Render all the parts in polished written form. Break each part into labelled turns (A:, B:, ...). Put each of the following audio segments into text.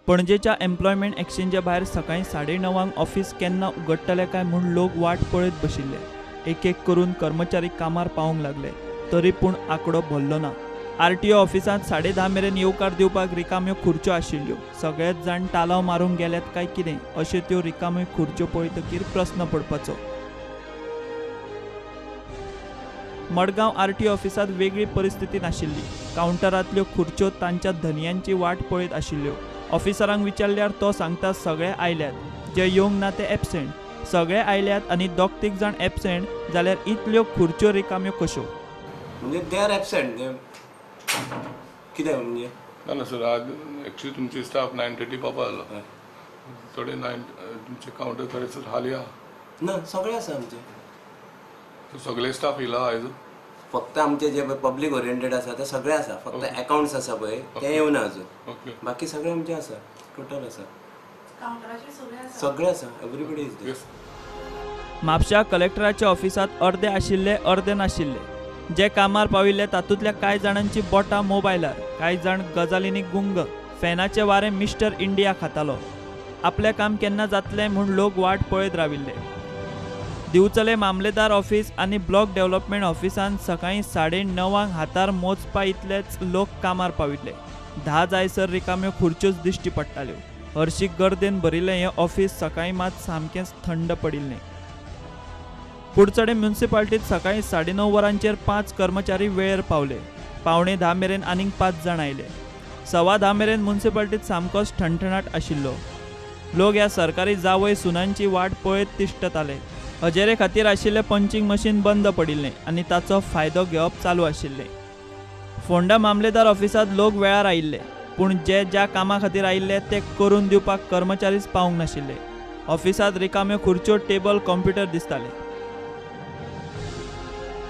A: पणजेच्या एम्प्लॉयमेंट एक्सचेंजा भायर सकाळीं 9:30 ऑफिस केन्ना उगडटलें काय म्हूण लोक वाट पळयत बशिल्ले. एक एक करून कर्मचारी कामार पावूंक लागले, तरी पूण आंकडो भरलो ना. आरटीओ ऑफिसांत 10:30 मेरेन येवकार दिवपाक रिकाम्यो खुर्च्यो आशिल्ल्यो. सगळेच जाण तालाव मारूंक गेल्यात काय कितें अश्यो त्यो रिकाम्यो खुर्च्यो पळयतकीर प्रस्न पडपाचो. मडगांव आरटीओ ऑफिसांत वेगळी परिस्थिती नाशिल्ली. कावंटरांतल्यो खुर्च्यो तांच्या धनयांची वाट पळयत आशिल्ल्यो. ऑफिसरांक विचारल्यार तो सांगता सगळे आयल्यात, जे येवंक ना ते एबसेंट. सगळे आयल्यात आनी दोग तीग जाण एबसेंट जाल्यार इतल्यो खुर्च्यो रिकाम्यो कश्यो?
B: म्हणजे they are absent कितें म्हणजे?
C: ना ना सर, आज एक्चुअली तुमची स्टाफ 9:30 पावपा जालो. थोडे 9 तुमचे कावंटर थोडे सर हाली आहा
B: ना, सगळे आसा आमचे.
C: सगळे स्टाफ येयला आयज?
B: फक्त आमचे जे पब्लीक ओरिएंटेड आसा ते सगळे आसा, फक्त अकाउंट्स आसा पळय ते येवना अजून, बाकी सगळे आमचे आसा, टोटल आसा, सगळे आसा, एवरीबडी is there.
A: म्हापशा कलेक्टराच्या ऑफिसांत अर्दे आशिल्ले अर्दे नाशिल्ले. जे कामार पाविल्ले तातूंतल्या कांय जाणांची बोटां मोबायलार, कांय जाण गजालींनी गुंग. फॅनाचे वारें मिस्टर इंडिया खातालो. आपलें काम केन्ना जातलें म्हूण लोक वाट पळयत राविल्ले. दिवचले मामलेदार ऑफिस आनी ब्लॉक डेव्हलपमेंट ऑफिसांत सकाळीं 9:30 हातार मोजपा इतलेच लोक कामार पाविल्ले. 10 जायसर रिकाम्यो खुर्च्योच दिश्टी पडटाल्यो. हरशीं गर्देन भरिल्लें हें ऑफिस सकाळीं मात सामकेंच थंड पडिल्लें. कुडचडे म्युनिसिपालिटीत सकाळीं 9:30 वरांचेर 5 कर्मचारी वेळेर पावले. 9:45 मेरेन आनीक 5 जाण आयले. 10:15 मेरेन म्युनिसिपालिटीत सामकोच ठणठणाट आशिल्लो. लोक ह्या सरकारी जावय सुनांची वाट पळयत तिश्टताले. हजेरे खातीर आशिल्लें पंचींग मशीन बंद पडिल्लें आनी ताचो फायदो घेवप चालू आशिल्लें. फोंडा मामलेदार ऑफिसांत लोक वेळार आयिल्ले, पूण जे ज्या कामा खातीर आयिल्ले ते करून दिवपाक कर्मचारीच पावूंक नाशिल्ले. ऑफिसांत रिकाम्यो खुर्च्यो, टेबल, कॉम्प्युटर दिसताले.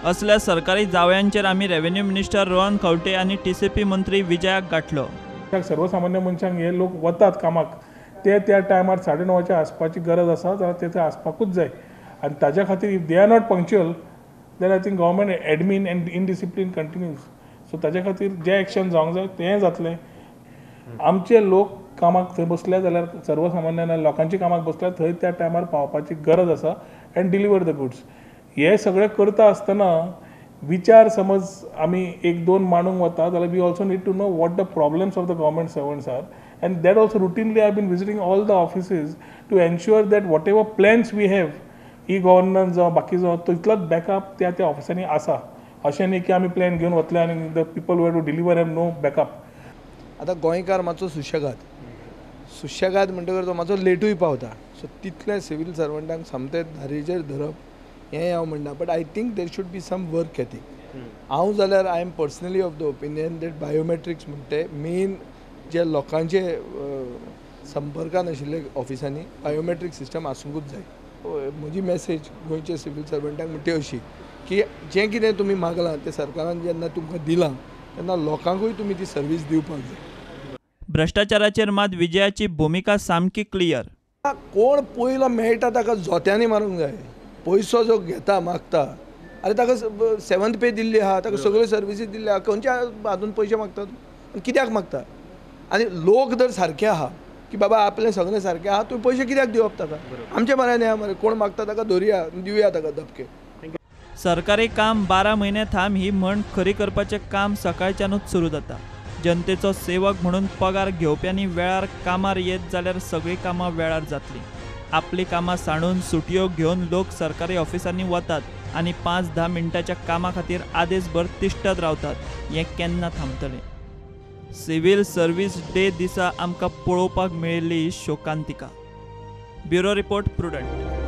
A: असल्या सरकारी जावयांचेर आमी रेव्हेन्यू मिनिस्टर रोहन खंवटे आनी टीसीपी मंत्री विजयाक गाठलो.
D: सर्वसामान्य मनशांक हे लोक वतात कामाक, ते त्या टायमार 9:30 आसपाची गरज आसा जाल्यार ते थंय आसपाकूच जाय. आनी ताज्या खातीर if they are not punctual then I think government admin and indiscipline continues. So ताज्या खातीर जें एक्शन जावंक जाय तें जातलें. आमचे लोक कामाक थंय बसले जाल्यार सर्वसामान्य लोकांच्या कामाक बसल्यार थंय त्या टायमार पावपाची गरज आसा एंड डिलिव्हर the goods. हे सगळें करता आसतना विचार समज आमी एक दोन मांडूंक वता जाल्यार we also need to know what the problems of the government servants are, and that also routinely I been visiting all the offices to ensure that whatever plans we have, e governance जावं बाकी जावं, तितलोच backup त्या त्या ऑफिसांनी आसा. अशें न्ही की आमी प्लॅन घेवन वतले आनी the people who to deliver have no backup.
E: आतां गोंयकार मातसो सुशेगाद, सुशेगाद म्हणटकर तो मातसो लेटूय पावता. सो तितलें सिवील सर्वंटांक सामकें धारेचेर धरप हें हांव म्हणना, but I think there should be some work ethic. हांव जाल्यार I am personally of the opinion that biometrics म्हणटे मेन जे लोकांचे संपर्कान आशिल्ले ऑफिसांनी बायोमेट्रीक सिस्टम आसूंकूच जाय. म्हजी मॅसेज गोंयच्या सिवील सर्वंटांक म्हणटा अशी की जें कितें तुमी मागलां तें सरकारान जेन्ना तुमकां दिलां तेन्ना लोकांकूय तुमी ती सर्वीस दिवपाक जाय.
A: भ्रश्टाचाराचेर मात विजयाची भुमिका सामकी क्लियर.
E: कोण पयलो मेळटा ताका जोत्यांनी मारूंक जाय. पयसो जो घेता मागता, आरे ताका 7th पे दिल्ली आहा, ताका सगळ्यो सर्विसीस दिल्ली आहा, खंयच्या हातून पयशे मागता आनी कित्याक मागता? आनी लोक जर सारके आहा की बाबा आपलें सगळें सारकें आहा, तुवें पयशे कित्याक दिवप ताका? आमचे मऱ्यान या मरे, कोण मागता ताका धरुया, दिवया ताका धपके.
A: सरकारी काम 12 म्हयने थांब ही म्हण खरी करपाचें काम सकाळच्यानूच सुरू जाता. जनतेचो सेवक म्हणून पगार घेवप्यांनी वेळार कामार येत जाल्यार सगळीं कामां वेळार जातलीं. आपली कामां सांडून सुटयो घेवन लोक सरकारी ऑफिसांनी वतात आनी 5-10 मिनटाच्या कामा खातीर आदेसभर तिश्टत रावतात. हें केन्ना थांबतलें? सिव्हील सर्व्हीस डे दिसा आमकां पळोवपाक मेळिल्ली शोकांतिका. Bureau report, Prudent.